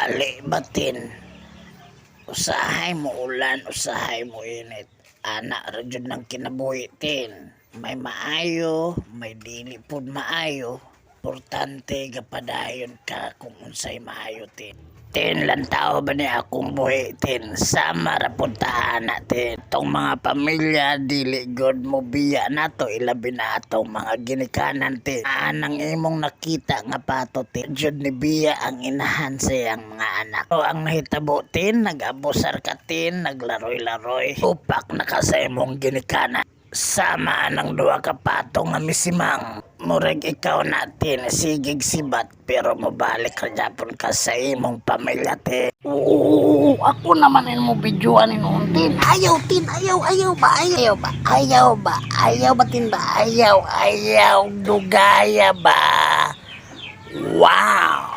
Ali ba, Tin? Usahay mo ulan, usahay mo init. Ana ra jud ng kinabuhi, Tin. May maayo, may dili pud maayo. Importante gapadayon ka kung unsay maayo, Tin. Tin, lantaw ba ni akong buhi, Tin? Sama ra pud ta ana, Tin. Tong mga pamilya dili god mo biya nato, ilabi na atong mga ginikanan, Tin. Anang imong nakita nga pato, Tin. Jud ni biya ang inahan sa iyang mga anak. O ang nahitabo, Tin, nag-abusar ka, Tin, naglaroy-laroy. Upak na ka sa imong ginikanan. Sama ng duha ka pato nga misimang. Murag ikaw na, Tin, sigig sibat pero mobalik ra gyapon ka sa imong pamilya, Tin. Oo, ako naman mo videoan noon, Tin. Ayaw, Tin, ayaw, ayaw ba, ayaw ba, ayaw ba, ayaw ba, Tin ba, ayaw, ayaw, dugaya ba. Wow!